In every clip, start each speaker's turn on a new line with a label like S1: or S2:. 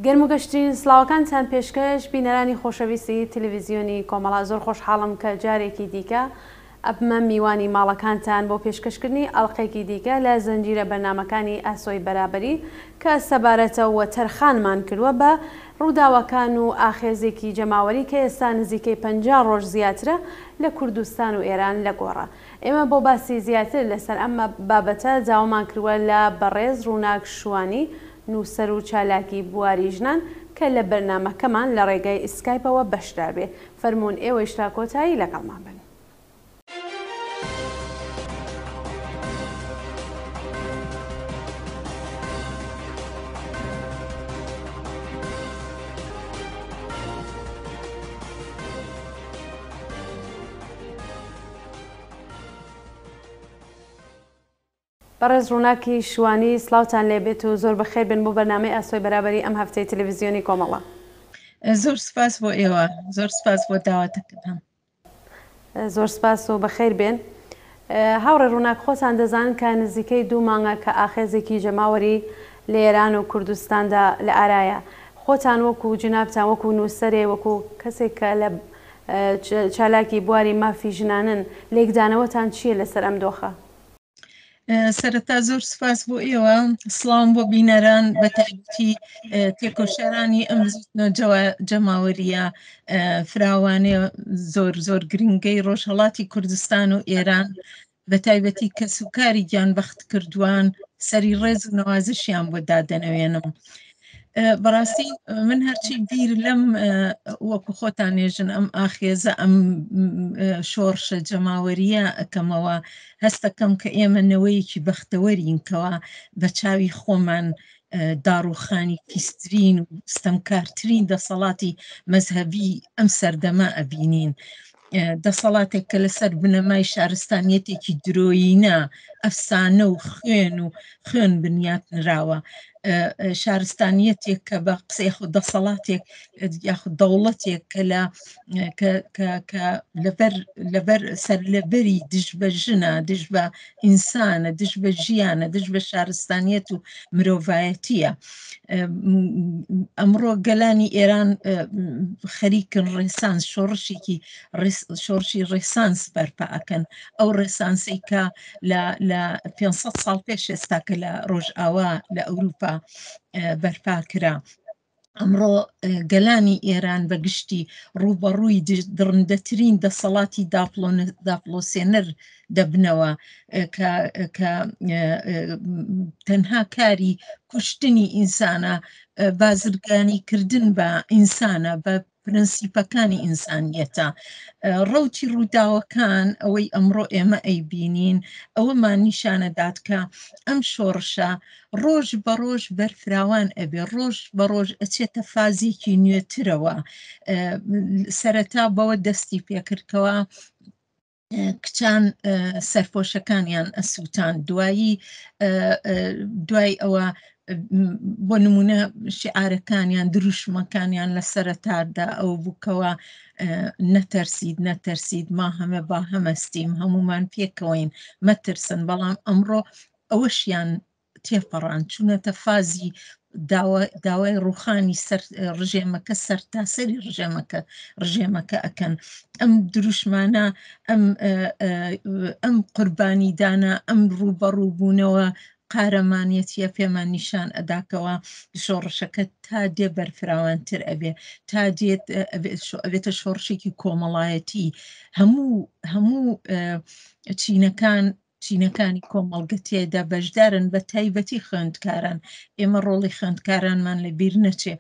S1: گەرم و گەشترین سڵاوەکانتان پێشکەش بینەرانی خۆشەویستی تەلەڤیزیۆنی کۆمەڵە. زۆر خۆشحاڵم کە جارێکی دیکە ئەبمە میوانی ماڵەکانتان بۆ پێشکەشکردنی ئەڵقەیەکی دیکە لە زنجیرە بەرنامەکانی ئاسۆی بەرابەری کە سەبارەتە و تەرخانمان کردووە بە ڕووداوەکان و ئاخێزێکی جەماوەری کە ئێستا نزیکەی 50 ڕۆژ زیاترە لە کوردستان و ئێران لە گۆڕە. ئێمە بۆ باسی زیاتر لەسەر ئەم بابەتە داوامان کردووە لە بەڕێز ڕووناک شوانی، نووسەر و چالاکی بواری ژنان کە لە بەرنامەکەمان لە ڕێگای ئیسکایپەوە بەشدار بێ. فەرموون ئێوەیش تا کۆتایی لەگەڵمان بن. بەڕێز ڕووناکی شوانی سڵاوتان لێبێت و زۆر بەخێر بێن بۆ بەرنامەی ئاسۆی بەرابەری ئەم هەفتەی تەلەڤیزیۆنی کۆمەڵە.
S2: زۆر سپاس بۆ ئێوە، زۆر سپاس بۆ داوەتەکەتان.
S1: زۆر سپاس و بەخێر بێن. هاوڕێ ڕووناک خۆتان دەزانن کە نزیکەی دوو مانگە کە ئاخێزێکی جەماوەری لە ئێران و کوردستاندا لە ئارایە. خۆتان وەکو جنابتان وەکو نووسەرێ وەکو کەسێک کە لە چالاکی بواری مافی ژنانن لێکدانەوەتان چییە لەسەر ئەم دۆخە؟
S2: سەرەتا زۆر سپاس بۆ ئێوە، سڵاوم بۆ بینەران بە تایبەتی تێکۆشەرانی ئەم بزوتنەوە جەماوەریە فراوانێ زۆر زۆر گرنگەی ڕۆژهەڵاتی کوردستان و ئێران بە تایبەتی کەسوکاری گیانبەخت کردووان سەری ڕێز و نەوازشیان بۆ دادەنەوێنم. بەڕاستی من هەرچی بیر لەم وەکو خۆتان نێژن ئەم ئاخێزە ئەم شۆڕشە جەماوەریە ئەکەمەوە هەستەکەم کە ئێمە نەوەیەکی بەختەوەرین کەوا بە چاوی خۆمان داڕوخانی پیسترین و ستەمکارترین دەسەڵاتی مەزهەبی ئەم سەردەمە ئەبینین. دەسەڵاتێک کە لەسەر بنەمای شارستانیەتێکی درۆیینە، ئەفسانە و خوێن و خوێن بنیات نراوە. شارستانیەتێک کە بە قسەی خۆ دەسەڵاتێک یاخود دەوڵەتێک کە لە کە لەبەر لەبەر سەر لەبەری دژ بە ژنە، دژ بە ئینسانە، دژ بە ژیانە، دژ بە شارستانیەت و مرۆڤایەتیە. ئەمڕۆ گەلانی ئێران خەریکن ڕێسانس شۆڕشێکی شۆڕشی ڕێسانس بەرپا ئەکەن ئەو ڕێسانسی کە لە لە 500 ساڵ پێش ئێستاکە لە ڕۆژئاوا لە ئەوروپا بەرپا کرا. ئەمڕۆ گەلانی ئێران بە گشتی ڕووبەڕووی دڕندەترین دەسەڵاتی داپڵۆسێنەر دەبنەوە کە تەنها کاری کوشتنی ئینسانە، بازرگانی کردن بە ئینسانە، بە پرەنسیپەکانی ئینسانیەتە. ڕەوتی ڕووداوەکان ئەوەی ئەمڕۆ ئێمە ئەیبینین ئەوەمان نیشانەدات کە ئەم شۆڕشە ڕۆژ بە ڕۆژ بەرفراوان ئەبێ، ڕۆژ بە ڕۆژ ئەچێتە فازێکی نوێترەوە. سەرەتا بەوە دەستی پێکردکەوە کچان سەرپۆشەکانیان ئەسووتان، دوایی دوای ئەوە بۆ نمونە شعارەکانیان دروشمەکانیان لە سەرەتادا ئەو بووکەوە نەتەرسید نەتەرسید ما هەمە با هەمەستیم هەمومان پێکەوەین مەترسن بەڵام ئەمڕۆ ئەوەشیان تێپەڕان چوونەتە فازی داوای ڕوخانی سەر ڕژێمەکە سەرتاسەری ڕژێمەکە ڕژێمەکە ئەکەن ئەم دروشمانە ئەم ئەم قوربانیدانە ئەم ڕووبەڕووبوونەوە قارەمانەتیە پێمان نیشان ئەداکەوە شۆڕشەکە تا دێ بەرفراوانتر ئەبێ تا دێت ئەبێتە شۆڕشێکی کۆمەڵایەتی هەموو هەموو چینەکان چینەکانی کۆمەڵگە تێدا بەشدارن بە تایبەتی خوێندکاران ئێمە ڕۆڵی خوێندکارانمان لە بیر نەچێ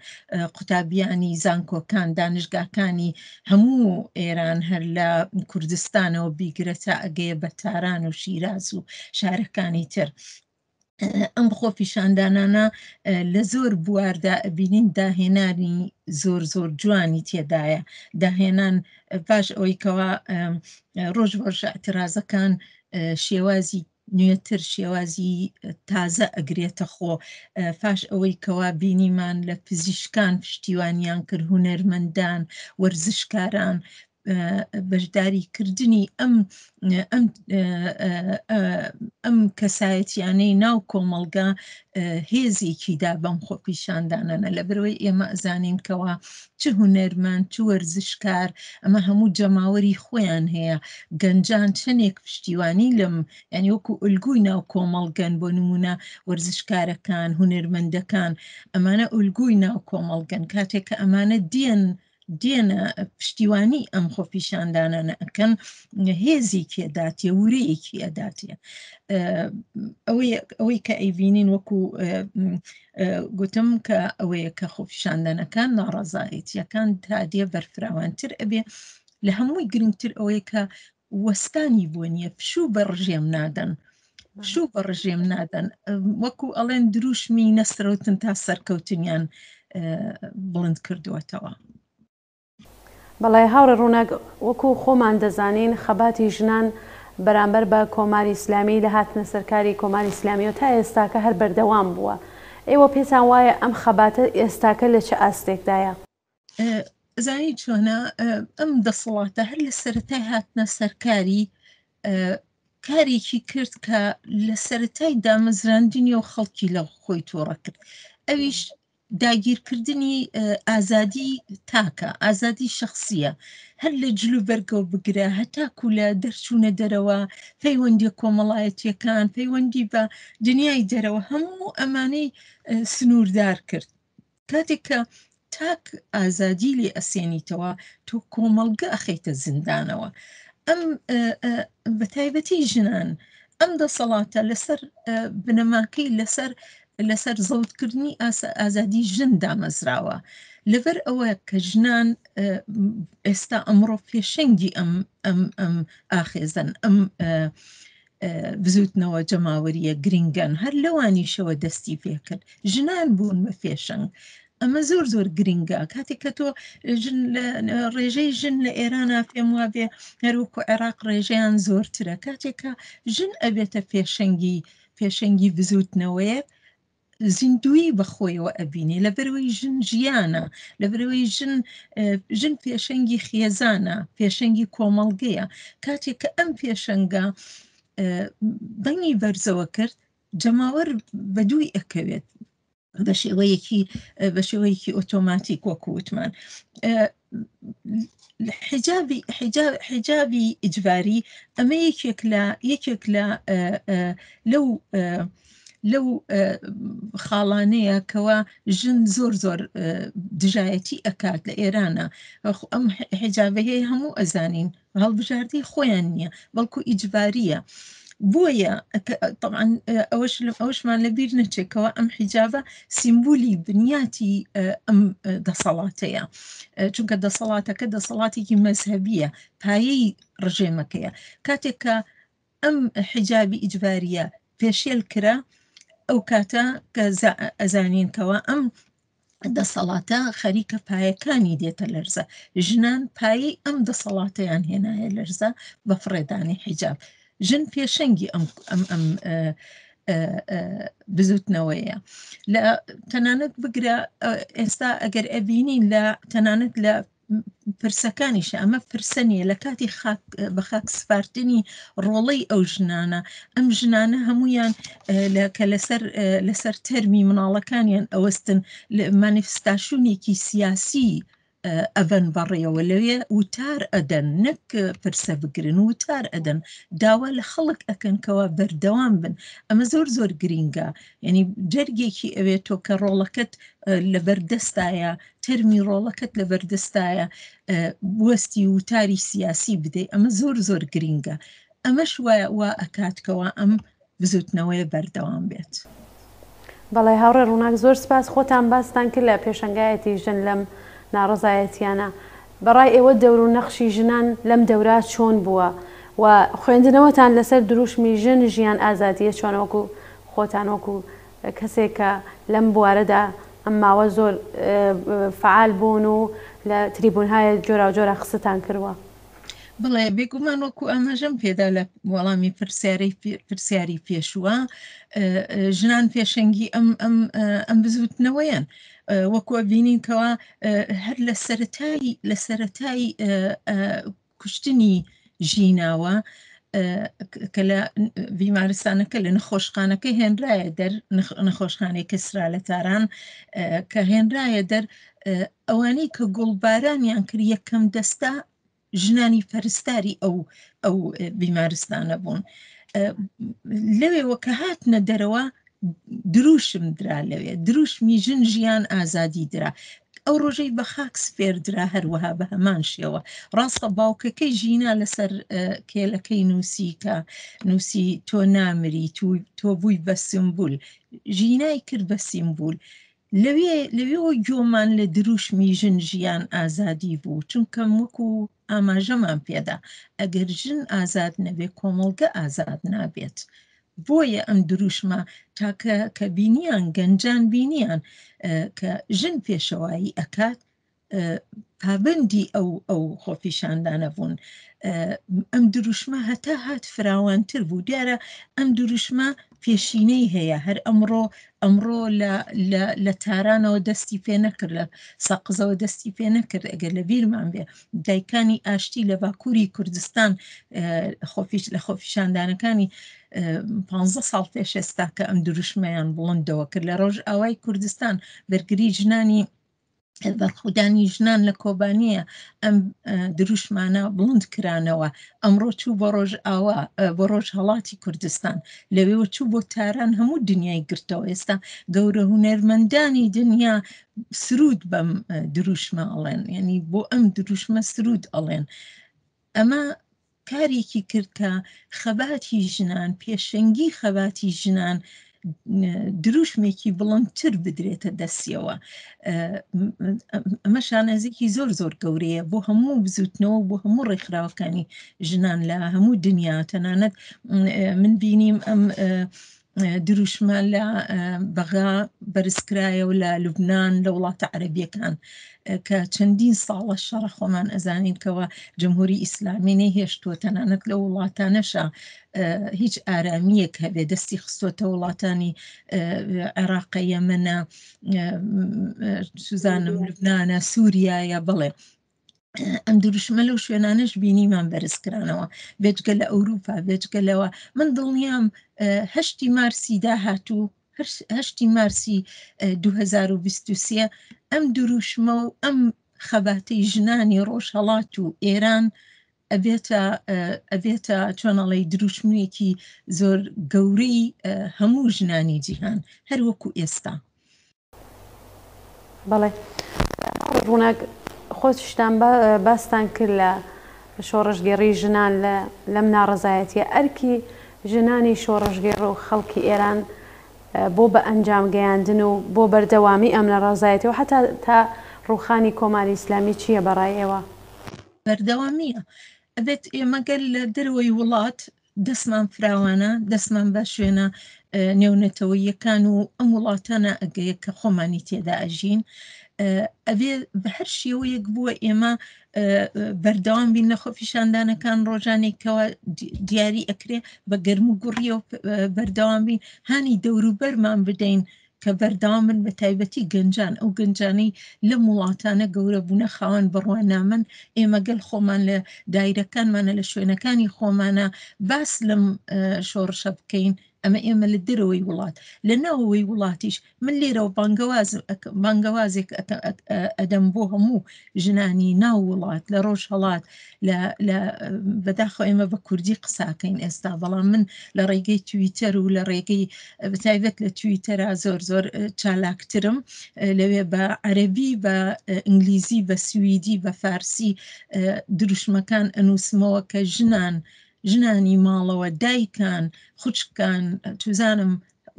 S2: قوتابیانی زانکۆکان دانشگاکانی هەموو ئێران هەر لە کوردستانەوە بیگرە تا ئەگەیە بە تاران و شیراز و شارەکانی تر ئەم خۆپیشاندانانە لە زۆر بواردا ئەبینین داهێنانی زۆر زۆر جوانی تێدایە داهێنان پاش ئەوەی کەوا ڕۆژ بەڕۆژ ئیعترازەکان شێوازی نوێتر شێوازی تازە ئەگرێتە خۆ پاش ئەوەی کەوا بینیمان لە پزیشکان پشتیوانیان کرد هونەرمەندان وەرزشکاران. بەشداری کردنی ئەم ئەم ئەم کەسایەتیانەی ناو کۆمەڵگا هێزێکی دا بەم خۆپیشاندانانە لەبەرئەوەی ئێمە ئەزانین کەوا چ هونەرمەند چ وەرزشکار ئەمە هەموو جەماوەری خۆیان هەیە گەنجان چەندێک پشتیوانی لەم یانی وەکو ئولگوی ناو کۆمەڵگەن بۆ نمونە وەرزشکارەکان هونەرمەندەکان ئەمانە ئولگوی ناو کۆمەڵگەن کاتێک کە ئەمانە دێن دێنە پشتیوانی ئەم خۆپیشاندانانە ئەکەن هێزێکی ئەداتێ ورەیەکی ئەداتێ ئەوەی ئەوەی کە ئەیبینین وەکو گوتم کە ئەوەیە کە خۆپیشاندانەکان ناڕەزایەتیەکان تا دێ بەرفراوانتر ئەبێ لە هەمووی گرنگتر ئەوەیە کە وەستانی بۆ نییە پشوو بە ڕژێم نادەن پشوو بە ڕژێم نادەن وەکو ئەڵێن دروشمی نەسرەوتن تا سەرکەوتنیان بڵند کردووەتەوە.
S1: بەڵێ هاوڕێ ڕووناک وەکو خۆمان دەزانین خەباتی ژنان بەرامبەر بە کۆماری ئیسلامی لە هاتنە سەرکاری کۆماری ئیسلامیەوە تا ئێستاکە هەر بەردەوام بووە ئێوە پێتان وایە ئەم خەباتە ئێستاکە لە چ ئاستێکدایە؟
S2: ئەزانی چۆنە ئەم دەسەڵاتە هەر لە سەرەتای هاتنە سەرکاری کارێکی کرد کە لە سەرەتای دامەزراندنی و خەڵکی لە خۆی تووڕە کرد ئەویش داگیرکردنی ئازادی تاکە ئازادی شخصیە هەر لە جلو بەرگەوە بگرە هەتاکو لە دەرچوونە دەرەوە پەیوەندی کۆمەڵایەتیەکان پەیوەندی بە دنیای دەرەوە هەموو ئەمانەی سنووردار کرد کاتێک کە تاک ئازادی لێ ئەسێنیتەوە تۆ کۆمەڵگە ئەخەیتە زیندانەوە ئەم بە تایبەتی ژنان ئەم دەسەڵاتە لەسەر بنەماکەی لەسەر لەسەر زەوتکردنی ئازادی ژن دامەزراوە لەبەر ئەوە کە ژنان ئێستا ئەمڕۆ پێشەنگی ئەم ئەم ئەم ئاخێزن ئەم بزوتنەوە جەماوەریە گرنگەن هەر لەوانیشەوە دەستی پێکرد ژنان بوون بە پێشەنگ ئەمە زۆر زۆر گرنگە کاتێک کە تۆ ژن ڕێژەی ژن لە ئێرانە پێم وابێ هەروەکو عێراق ڕێژەیان زۆرترە کاتێک کە ژن ئەبێتە پێشەنگی پێشەنگی بزوتنەوەیەک زیندوویی بە خۆیەوە ئەبینێ لەبەرئەوەی ژن ژیانە لەبەرئەوەی ژن ژن پێشەنگی خێزانە پێشەنگی کۆمەڵگەیە کاتێک کە ئەم پێشەنگە دەنگی بەرزەوە کرد جەماوەر بەدووی ئەکەوێت بە شێوەیەکی بە شێوەیەکی ئۆتۆماتیک وەکو وتمان حیجابی حیجابی ئیجباری ئەمە یەکێک لە یەکێک لە لەو لەو خاڵانەیە کەوا ژن زۆر زۆر دژایەتی ئەکات لە ئێرانە ئەم حیجابەیە هەموو ئەزانین هەڵبژاردەی خۆیان نییە بەڵکو ئیجباریە بۆیە طبعا ئەوەش ئەوەشمان لە بیر نەچێکەوە ئەم حیجابە سیمبولی بنیاتی ئەم دەسەڵاتەیە چونکە دەسەڵاتەکە دەسەڵاتێکی مەزهەبیە پایەی ڕژێمەکەیە کاتێک کە ئەم حیجابی ئیجباریە پێشێل کرا ئەو کاتە کە ئەزانین کەوا ئەم دەسەڵاتە خەریکە پایەکانی دێتە لەرزە ژنان پایەی ئەم دەسەڵاتەیان هێنایە لەرزە بە فڕێدانی حیجاب ژن پێشەنگی ئەم ئەم ئەم بزوتنەوەیە لە تەنانەت بگرە ئێستا ئەگەر ئەبینین لە تەنانەت لە پرسەکانیشە ئەمە پرسە نییە لە کاتی خاک بە خاک سپارتنی ڕۆڵەی ئەو ژنانە ئەم ژنانە هەمویان کە لەسەر لەسەر تەرمی مناڵەکانیان ئەوەستن مانیفستاشونێکی سیاسی ئەبەن بەڕێوە لەوێ وتار ئەدەن نەک پرسە بگرن وتار ئەدەن داوا لە خەڵک ئەکەن کەوا بەردەوام بن ئەمە زۆر زۆر گرینگە یعنی جەرگێکی ئەوێت تۆ کە ڕۆڵەکەت لەبەردەستایە تەرمی ڕۆڵەکەت لەبەردەستایە بوەستی وتاری سیاسی بدەی ئەمە زۆر زۆر گرینگە ئەمەش وایە وا ئەکات کەوا ئەم بزوتنەوەیە بەردەوام بێت.
S1: بەڵێ هاوڕێ ڕووناک زۆر سپاس خۆتان باستان کرد لە پێشەنگایەتی ژن لەم ناڕەزایەتیانە بەڕای ئێوە دەور و نەخشی ژنان لەم دەورا چۆن بووە و خوێندنەوەتان لەسەر دروشمی ژن ژیان ئازادیە چۆنە وەکو خۆتان وەکو کەسێک کە لەم بوارەدا ئەم ماوە زۆر فەعال بوون و لە تریبونهای جۆراوجۆرا قسەتان کردوە.
S2: بڵێ بێگومان وەکو ئاماژەم پێدا لە وەڵامی پرسیارەی پرسیاری پێشووە ژنان پێشەنگی ئەم ئەم ئەم بزوتنەوەیان وەکو بینین کەوا هەر لە سەتایی لە سەتایی کوشتنی ژیناوە کە لە بیمارستانەکە لە نەخۆشخانەکە هێنرایە دەر نەخۆشخانەی کەسرا لە تاران کە هێنرایە دەر ئەوانەی کە گوڵبارانیان کرد یەکەم دەستە ژنانی پەرستاری ئەو ئەو بیمارستانە بوون لەوێوە کە هاتنە دەرەوە دروشم درا لەوێ دروشمی ژن ژیان ئازادی درا ئەو ڕۆژەی بە خاک سپێردرا هەروەها بە هەمان شێوە ڕاستە باوکەکەی ژینا لەسەر کێلەکەی نووسی کە نووسی تۆ نامری تۆ بووی بە سمبول ژینای کرد بە سیمبول لەوێ لەوێوە گۆمان لە دروشمی ژن ژیان ئازادی بوو چونکە وەکو ئاماژەمان پێدا ئەگەر ژن ئازاد نەبێ کۆمەڵگە ئازاد نابێت بۆیە ئەم دروشمە تاکە کە بینیان گەنجان بینیان کە ژن پێشەوایی ئەکات پابەندی ئەو ئەو خۆپیشاندانە بوون ئەم دروشمە هەتا هات فراوانتر بوو دیارە ئەم دروشمە پێشینەی هەیە هەر ئەمڕۆ ئەمڕۆ لە لە تارانەوە دەستی پێ نەکرد لە سەقزەوە دەستی پێ نەکرد ئەگەر لە بیرمان بێ دایکانی ئاشتی لە باکووری کوردستان خۆفیش لە خۆپیشاندانەکانی پ ساڵ پێش ئێستا کە ئەم دروشمەیان بڵندەوە کرد لە ڕۆژ ئاوای کوردستان بەرگری ژنانی بەرخودانی ژنان لە کۆبانیە ئەم دروشمانە بڵند کرانەوە ئەمڕۆ چوو بۆ ڕۆژ ئاوا بۆ ڕۆژ هەڵاتی کوردستان لەوێوە چوو بۆ تاران هەموو دنیای گرتەوە ئێستا گەورە هوەرمەندانی دنیا سرود بەم دروشمە ئەڵێن ینی بۆ ئەم دروشمە سرود ئەڵێن ئەمە کارێکی کرد کە خەباتی ژنان، پێشەنگی خەباتی ژنان دروشمێکی بڵندتر بدرێتە دەستیەوە. ئەمە شانازێکی زۆر زۆر گەورەیە بۆ هەموو بزوتنەوە بۆ هەموو ڕێکخراوەکانی ژنان لە هەموو دنیا تەنانەت من بینیم ئەم دروشمە لە بەغا بەرزکرایەوە لە لوبناان لە وڵاتە عەربیەکان کە چەندین ساڵە شەڕە خۆمان ئەزانین کەەوە جمهوری ئیسلامی نەیهێشتووە تەنانەت لە وڵاتانەشە هیچ ئارامیەک هەبێ دەستی خستووەتە وڵاتانی عێراقە یەمەنە سوزانم لوبناە سووریایە بڵێ ئەم دروشمە لەو شوێنانەش بینیمان بەرزکرانەوە بێجگە لە ئەوروپا بێجگە لەوە من دڵنیام هەشتی مارسی داهاتوو هەشتی مارسی 2023 ئەم دروشمە و ئەم خەباتەی ژنانی ڕۆژهەڵات و ئێران ئەبێتە ئەبێتە چۆنەڵی دروشمێکی زۆر گەورەی هەموو ژنانی جیهان هەر وەکو ئێستا.
S1: بەڵێ ڕووناک خۆشتان باستان کرد لە شۆڕشگێڕی ژنان لە لەم ناڕەزایەتیە ئەرکی ژنانی شۆڕشگێڕ و خەڵکی ئێران بۆ بە ئەنجام گەیاندن و بۆ بەردەوامی ئەم ناڕەزایەتی و حتا تا ڕوخانی کۆماری ئیسلامی چییە بەڕای ئێوە؟
S2: بەردەوامیە ئەبێت ئێمە گەل لە دەرەوەی وڵات دەستمان فراوانە، دەستمان بە شوێنە نێونەتەوەییەکان و ئەم وڵاتانە ئەگەیە کە خۆمانی تێدا ئەژین ئەبێ بە هەر شێوەیەک بووە ئێمە بەردەوام بین لە خۆپیشاندانەکان ڕۆژانێکەوە دیاری ئەکرێ بە گەرم و گوڕیەوە بەردەوام بین هانی دەوروبەرمان بدەین کە بەردەوام بن بە تایبەتی گەنجان، ئەو گەنجانەی لەم وڵاتانە گەورە بوونە خاوەن بڕوانامەن، ئێمە گەل خۆمان لە دایرەکانمانە لە شوێنەکانی خۆمانە باس لەم شۆڕشە بکەین، ئەمە ئێمە لە دەرەوەی وڵات، لە ناوەوەی وڵاتیش من لێرەوە بانگەواز بانگەوازێک ئەدەم بۆ هەموو ژنانی ناو وڵات لە ڕۆژهەڵات لە لە بەداخەوە ئێمە بە کوردی قساکەین ئێستا بەڵام من لە ڕێگەی تویتەر و لە ڕێگەی بەتایبەت لە تویتەرا زۆر زۆر چالاکترم لەوێ بە عەربی بە ئینگلیزی بە سویدی بە فارسی دروشمەکان ئەنووسمەوە کە ژنان ژنانی ماڵەوە دایکان خوشکان چزانم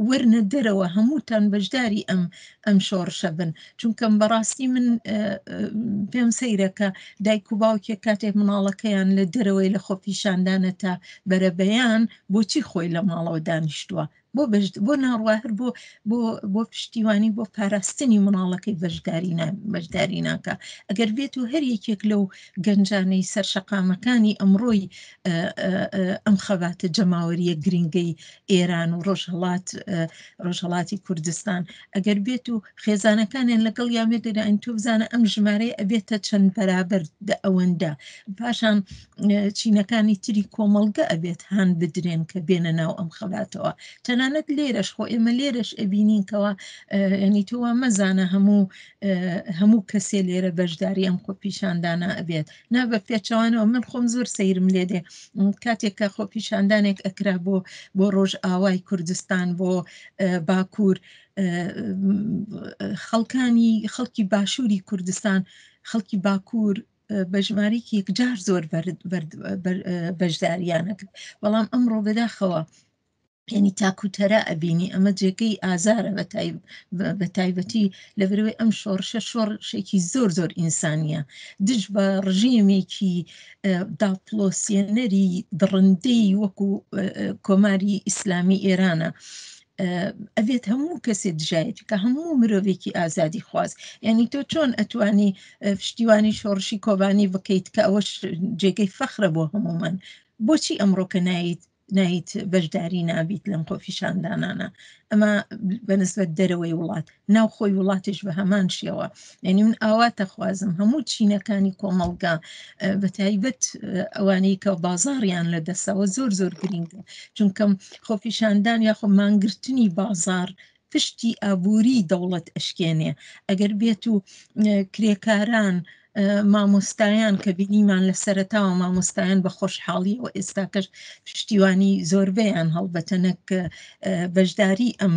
S2: وەرنە دەرەوە هەمووتان بەشداری ئەم ئەم شۆڕشە بن چونکەم بەڕاستی من پێم سەیرە کە دایک و باوکێک کاتێک مناڵەکەیان لە دەرەوەی لە خۆپیشاندانە تا بەرەبەیان بۆچی خۆی لە ماڵەوە دانیشتووە؟ بۆ بەشد بۆ ناڕوا هەر بۆ بۆ بۆ پشتیوانی بۆ پاراستنی منداڵەکەی بەشداری نا بەشداری ناکا ئەگەر بێت و هەر یەکێک لەو گەنجانەی سەر شەقامەکانی ئەمڕۆی ئەم خەباتە جەماوەریە گرنگەی ئێران و ڕۆژهەڵات ڕۆژهەڵاتی کوردستان ئەگەر بێت و خێزانەکانیان لەگەڵ یان بێت تۆ بزانە ئەم ژمارەی ئەبێتە چەند بەرابەر دە ئەوەندە پاشان چینەکانی تری کۆمەڵگە ئەبێت هان بدرێن کە بێنە ناو ئەم خەباتەوە تەنانەت لێرەش خۆ ئێمە لێرەش ئەبینین کەوا ینی تۆ وا مەزانە هەموو هەموو کەسێ لێرە بەشداری ئەم خۆپیشاندانە ئەبێت نا بە پێچەوانەوە من خۆم زۆر سەیرم لێ دێ کاتێک کە خۆپیشاندانێک ئەکرا بۆ بۆ ڕۆژئاوای کوردستان بۆ باکوور خەڵکانی خەڵکی باشووری کوردستان خەڵکی باکوور بە ژمارەیەکی یەکجار زۆر بەشداریانە کرد بەڵام ئەمڕۆ بەداخەوە یعنی تاکوتەرا ئەبینی ئەمە جێگەی ئازارە بە تایبەتی لەبەرەوەی ئەم شۆڕشە شۆڕشێکی زۆر زۆر ئینسانیە دژ بە ڕژێمێکی داپلۆسیێنەری دڕندەی وەکو کۆماری ئیسلامی ئێرانە ئەبێت هەموو کەسێ دژایەتی کە هەموو مرۆڤێکی ئازادی خواز یعنی تۆ چۆن ئەتوانی پشتیوانی شۆڕشی کۆبانی بکەیت کە ئەوەش جێگەی فەخرە بۆ هەمومان بۆچی ئەمڕۆکە نایت نایت بەشداری نابیت لەم خۆپیشاندانانە ئەمە بەنسبەت دەرەوەی وڵات ناو خۆی وڵاتیش بە هەمان شێوە یعنی من ئاوا تەخوازم هەموو چینەکانی کۆمەڵگا بە تایبەت ئەوانەی کە بازاڕیان لە دەسەوە زۆر زۆر گرنگە چونکە خۆپیشاندان یاخۆ مانگرتنی بازار پشتی ئابووری دەوڵەت ئەشکێنێ ئەگەر بێت و کرێکاران مامۆستایان کە بینیمان لە سەرەتاوە مامۆستایان بە خۆشحاڵیەوە ئێستاکەش پشتیوانی زۆربەیان هەڵبەتە نەک بەشداری ئەم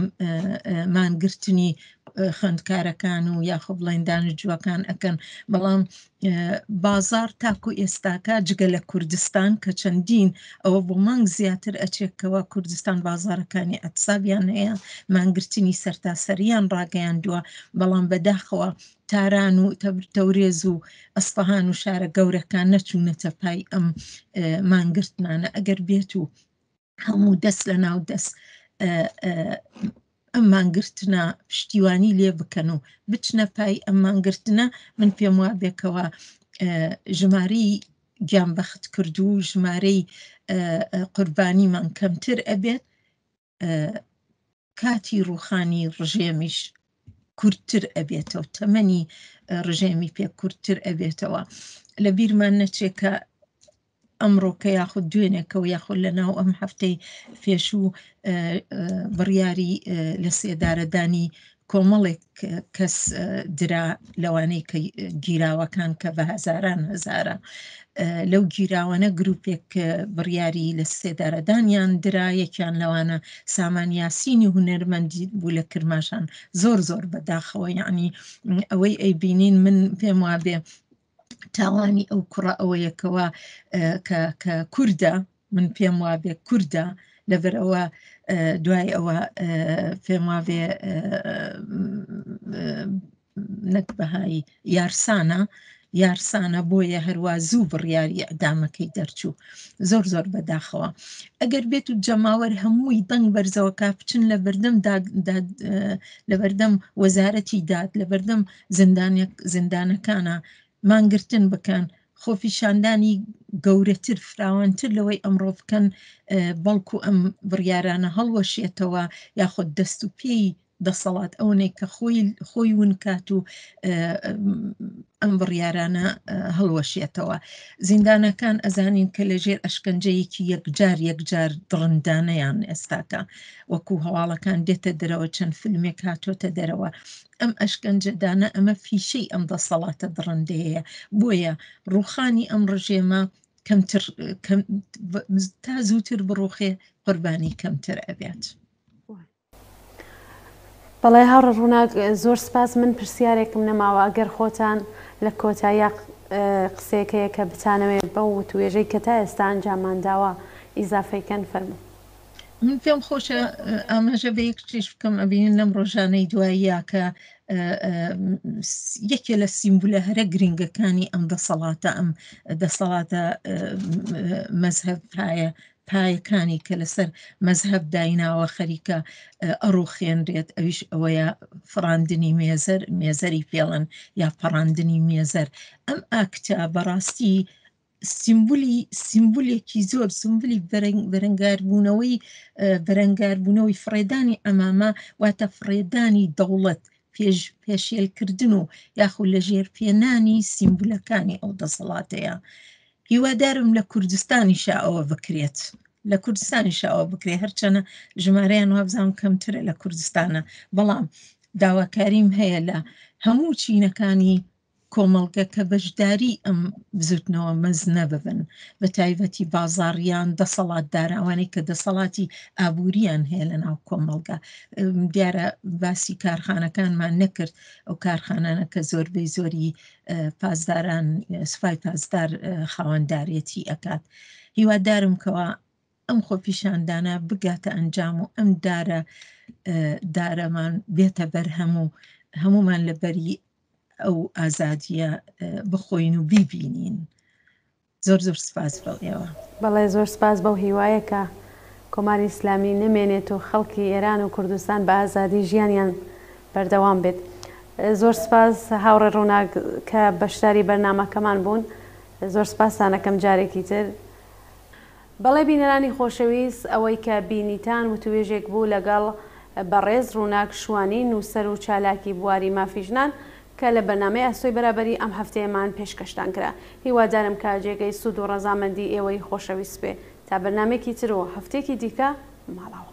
S2: مانگرتنی خوێندکارەکان و یاخۆ بڵێن دانیشتووەکان ئەکەن بەڵام بازار تاکو ئێستاکە جگە لە کوردستان کە چەندین ئەوە بۆ مانگ زیاتر ئەچێتەوە کوردستان بازارەکانی ئەتسابیان هەیە مانگرتنی سەرتاسەریان ڕاگەیاندووە بەڵام بەداخەوە تاران و تەورێز و ئەسفەهان و شارە گەورەکان نەچوونەتە پای ئەم مانگرتنانە ئەگەر بێت و هەموو دەست لە ناو دەست ئەم مانگرتنە پشتیوانی لێ بکەن و بچنە پای ئەم مانگرتنە من پێم وابێکەوە ژمارەی گیانبەخت کردو و ژمارەی قوربانیمان کەمتر ئەبێت کاتی ڕووخانی ڕژێمیش کورتتر ئەبێتەوە تەمەنی ڕژێمی پێ کورتتر ئەبێتەوە لە بیرمان نەچێت کە ئەمڕۆکە یاخود دوێنێکەوە یاخود لە ناو ئەم هەفتەی پێشوو بڕیاری لە سێدارەدانی کۆمەڵێک کەس درا لەوانەی کە گیراوەکان کە بە هەزاران هەزارە لەو گیراوانە گروپێک بڕیاری لە سێدارەدانیان درا یەکیان لەوانە سامان یاسینی هونەرمەندی بوو لە کرماشان زۆر زۆر بەداخەوە یعنی ئەوەی ئەیبینین من پێم وابێ تاوانی ئەو کوڕە ئەوەیەکەوە کە کە کوردە من پێم وابێ کوردە لەبەر ئەوە دوای ئەوە پێم وابێ نەک بەهای یارسانە یارسانە بۆیە هەروە زوو بڕیاری ئەدامەکەی دەرچوو زۆر زۆر بەداخەوە ئەگەر بێت و جەماوەر هەمووی دەنگ بەرزەوەکە بچن لە بەردەم لە بەردەم وەزارەتی داد لە بەردەم زیندانەکانە مانگرتن بکەن، خۆپیشاندانی گەورەتر فراوانتر لەوەی ئەمڕۆ بکەن، بەڵکو ئەم بڕیارانە هەڵوەشێتەوە یاخود دەست و پێی دەسەڵات ئەوەنەی کە خۆی خۆی ون کات و ئەم بڕیارانە هەڵوەشێتەوە. زیندانەکان ئەزانین کە لەژێر ئەشکەنجەیەکی یەکجار یەکجار دڕندانەیان ئێستاکە وەکو هەواڵەکان دێتە دەرەوە چەند فیلمێک هاتۆتە دەرەوە ئەم ئەشکەنجەدانە ئەمە فیشەی ئەم دەسەڵاتە دڕندەیە بۆیە ڕوخانی ئەم ڕژێمە کەمتر تا زووتر بڕوخێ قوربانی کەمتر ئەبێت.
S1: بەڵێ هاوڕێ ڕووناک زۆر سپاس من پرسیارێکم نەماوە ئەگەر خۆتان لە کۆتاییا قسەیەک هەیە کە بتانەوێ بەو وتوێژەی کە تا ئێستا ئەنجاممان داوە ئیزافەی کەن فەرموو.
S2: من پێم خۆشە ئاماژە بە یەک شتیش بکەم ئەبینین لەم ڕۆژانەی دواییە کە یەکێ لە سیمبولە هەرە گرنگەکانی ئەم دەسەڵاتە ئەم دەسەڵاتە مەزهەب پایە. پایەکانی کە لەسەر مەزهەب دایناوە خەریکە ئەڕوخێنرێت ئەویش ئەوەیە فڕاندنی مێزەر مێزەری پێڵن یا پەڕاندنی مێزەر ئەم ئاکتە بەڕاستی سیمبولی سیمبولێکی زۆر سمبولی بەرەنگاربوونەوەی بەرەنگاربوونەوەی فڕێدانی ئەمامە واتە فڕێدانی دەوڵەت پێش پێشێلکردن و یاخود لە ژێر پێنانی سیمبولەکانی ئەو دەسەڵاتەیە هیوادارم لە کوردستانیشا ئەوە بکرێت لە کوردستانیشا ئەوە بکرێت هەرچەنە ژمارەیان وابزانم کەمترە لە کوردستانە بەڵام داواکاریم هەیە لە هەموو چینەکانی کۆمەڵگە کە بەشداری ئەم بزوتنەوە مەزنە ببن بە تایبەتی بازاڕیان دەسەڵاتداران ئەوانەی کە دەسەڵاتی ئابووریان هەیە لە ناو کۆمەڵگە دیارە باسی کارخانەکانمان نەکرد ئەو کارخانانە کە زۆربەی زۆری پاسداران سوپای پاسدار خاوەندارێتی ئەکات هیوادارم کەوا ئەم خۆپیشاندانە بگاتە ئەنجام و ئەم دارە دارەمان بێتە بەرهەم و هەمومان لە بەری ئەو ئازادیە بخۆین و بیبینین زۆر زۆر سپاس بۆ ئێوە.
S1: بەڵێ زۆر سپاس بەو هیوایە کە کۆماری ئیسلامی نەمێنێت و خەڵکی ئێران و کوردستان بە ئازادی ژیانیان بەردەوام بێت. زۆر سپاس هاوڕێ ڕووناک کە بەشداری بەرنامەکەمان بوون. زۆر سپاستان ئەکەم جارێکی تر. بەڵێ بینەرانی خۆشەویست ئەوەی کە بینیتان وتوێژێک بوو لەگەڵ بەڕێز ڕووناک شوانی نووسەر و چالاکی بواری مافی ژنان کە لە بەرنامەی ئاسۆی بەرابەری ئەم هەفتەیەمان پێشکەشتان کرا. هیوادارم کە جێگەی سوود و ڕەزامەندی ئێوەی خۆشەویست بێ. تا بەرنامەیەکی تر و هەفتەیەکی دیکە ماڵاوا.